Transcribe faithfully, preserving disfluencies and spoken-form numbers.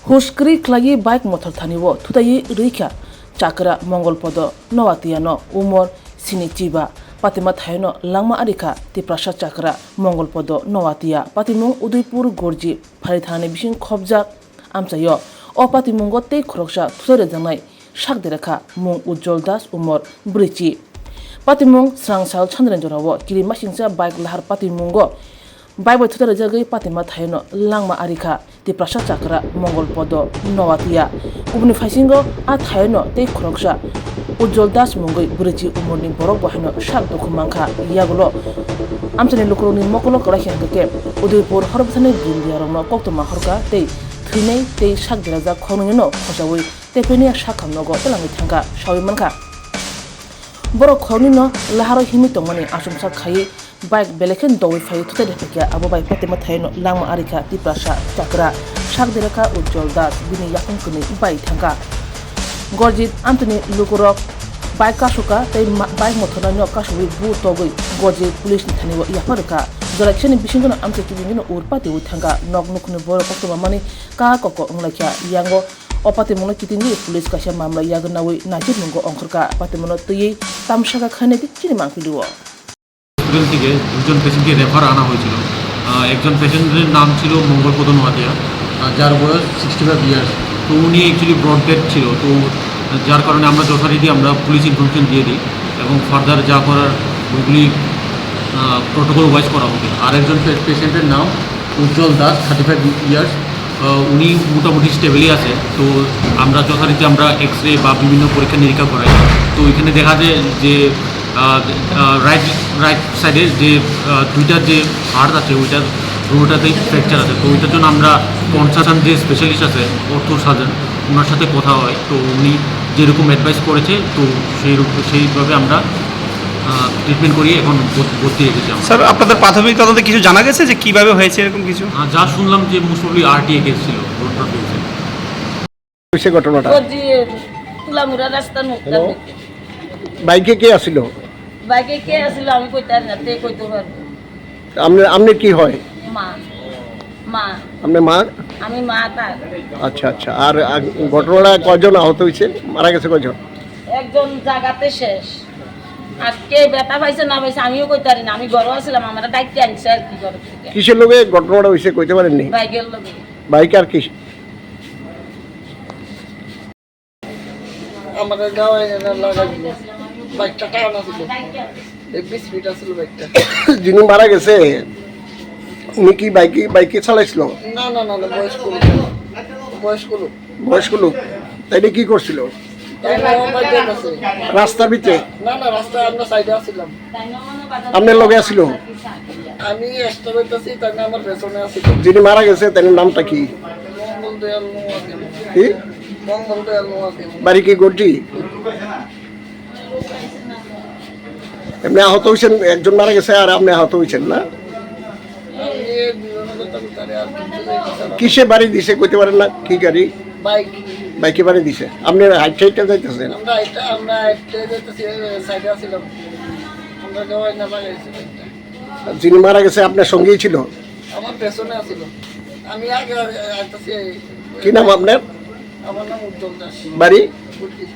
Huskri khlaiwi bike mothor thani o thutaiwi rwikha chakra Mongol Podo Noatia no umor sini chiba patima thaino langma arikha Tiprasa chakra Mongol Podo Noatia patimung Udaipur Gorji phari thanani bising khopjak amchaio. O patimungo tei khoroksa thutai rwjaknai sak derakha mung Ujjol Das umor bwrwichi. Patimung srang sal sandren jorao kiri masingcha bike lahar patimungo bike bai thutai rwjagwi patima thaino langma arikha Tiprasa chakra Mongol Podo Noatia. Uboni phaisingo a thaino tei khoroksa Ujjol Das mungwi bwrwichi umorni borok bo haino sak dukhu mankha. Yagulo amchani lukurokni mokolo kwlai khe hwnkhe Udaipur horbwthani bindiyarokno koktwma horkha tei thwinai tei sak derajak khoroknwino khochaui Tepenia sakham nogo twlangwi thangkha saui mankha. Borok khoroknwino laharo himwi tongmani achomsa khaiwi bike belai khe doui phaiwi thutai rwphaikha. Abo bai patima thaino langma arikha Tiprasa chakra sak derakha Ujjol Das bini yakung kwnwi bai thangkha. Gorjit amtwini lukurok bike kasukha tei ma-, bike mothornaino kasugwi bu togwi Gorjit police ni thani o yapha rwkha. Jora kisani bisingono amchai kibingino ur patiwi thangkha. Nok nukhungni borok koktwma mani ka koko wnglaikha. Yango o patimungno kitingwi police kaisa mamla yagnawi naisingmungo ongkhorkha. Patimungno twiwi tamsaka khainai di chini mangpili o. Hospital থেকে দুজন পেশেন্টকে রেফার আনা হয়েছিল। আহ, একজন পেশেন্টের নাম ছিল মঙ্গলপদ নোয়াতিয়া, আহ, যার বয়স সিক্সটি ফাইভ ইয়ার্স। তো উনি অ্যাকচুয়ালি ব্রড ডেড ছিল। তো যার কারণে আমরা যথারীতি আমরা পুলিশ ইনফরমেশন দিয়ে দিই এবং ফার্দার যা করার ওইগুলি প্রোটোকল ওয়াইজ করা হবে। আর একজন পেশেন্টের নাম উজ্জ্বল দাস, থার্টি ফাইভ ইয়ার্স। উনি মোটামুটি স্টেবলই আছে। তো আমরা যথারীতি আমরা এক্স রে বা বিভিন্ন পরীক্ষা নিরীক্ষা করাই। তো এখানে দেখা যায় যে রাইট রাইট সাইডে যে আহ, দুইটা যে হাড় আছে, ওইটার দুটাতেই ফ্র্যাকচার আছে। তো ওইটার জন্য আমরা কনসার্ন যে স্পেশালিস্ট আছে, অর্থো সার্জন, ওনার সাথে কথা হয়। তো উনি যেরকম অ্যাডভাইস করেছে, তো সেই রূপ- সেইভাবে আমরা ট্রিটমেন্ট করিয়ে এখন ভর্তি রেখেছি আমরা। স্যার, আপনাদের প্রাথমিক তদন্তে কিছু জানা গেছে যে কিভাবে হয়েছে এরকম কিছু? আহ, যা শুনলাম যে মোস্ট প্রবলি আরটিএ কেস ছিল, রোড ট্রাফিক। হয়েছে ঘটনাটা? ওই যে তুলামুড়া রাস্তার মুখটা হ্যালো? বাইকে কে আসিল? বাইকে কে আসিল আমি কইতে পারি না, তে কইতে পারবো। আপনি, আপনি কি হয়? মা। মা। আপনি মা? আমি মা তার। আচ্ছা, আচ্ছা। আর, আর ঘটনাটা কয়জন আহত হয়েছে? মারা গেছে কয়জন? একজন জায়গাতে শেষ। আর কে ব্যথা পাইছে না পাইছে আমিও কইতে পারি না। আমি ঘরে আছিলাম, আমরা ডাকতে আনছে আর কি ঘর থেকে। কিসের লগে ঘটনাটা হয়েছে কইতে পারেননি? বাইকের লগে। বাইক আর কি? আমার গাওয়ায় এনে লাগাই দিল। বাইকটা টানা ছিল। এই বিশ ফিট আছিল বাইকটা। যিনি মারা গেছে, উনি কি বাইকে, বাইকে চালাইছিল? না, না, না, না, বয়স্ক লোক। বয়স্ক লোক। বয়স্ক লোক? তাইলে কি করছিল? তাই না, আমার বাইকে আছে। রাস্তার ভিতরে? না, না, রাস্তায় আমরা সাইডে আছিলাম। আপনার লগে আছিল? আমি একটা বেতাছি, তাই না, আমার পেছনে আছে। যিনি মারা গেছে, তার নামটা কি? মঙ্গল দয়াল নোয়াকে। কি? মঙ্গল দয়াল নোয়াকে। বাড়ি কি গটি? এমনি আহত হয়েছেন, একজন মারা গেছে আর আপনি আহত হয়েছেন না? আমি এই দুজনের কথা ভিতরে আর কিছু জানি না। কিসে বাড়ি দিছে কইতে পারেন না? কি গাড়ি? বাইক। বাইকে বাড়ি দিছে। আপনি হাইট হাইটে যাইতেছেন? আমরা হাইটে, আমরা হাইটে যাইতেছি, এই সাইডে আছিলাম। আমরা গাওয়ায় না লাগাইছি বাইকটা। যিনি মারা গেছে আপনার সঙ্গেই ছিল? আমার পেছনে আছিল। আমি আগে আইতেছি। কি নাম আপনার? আমার নাম উজ্জ্বল দাস। বাড়ি? গুলকি।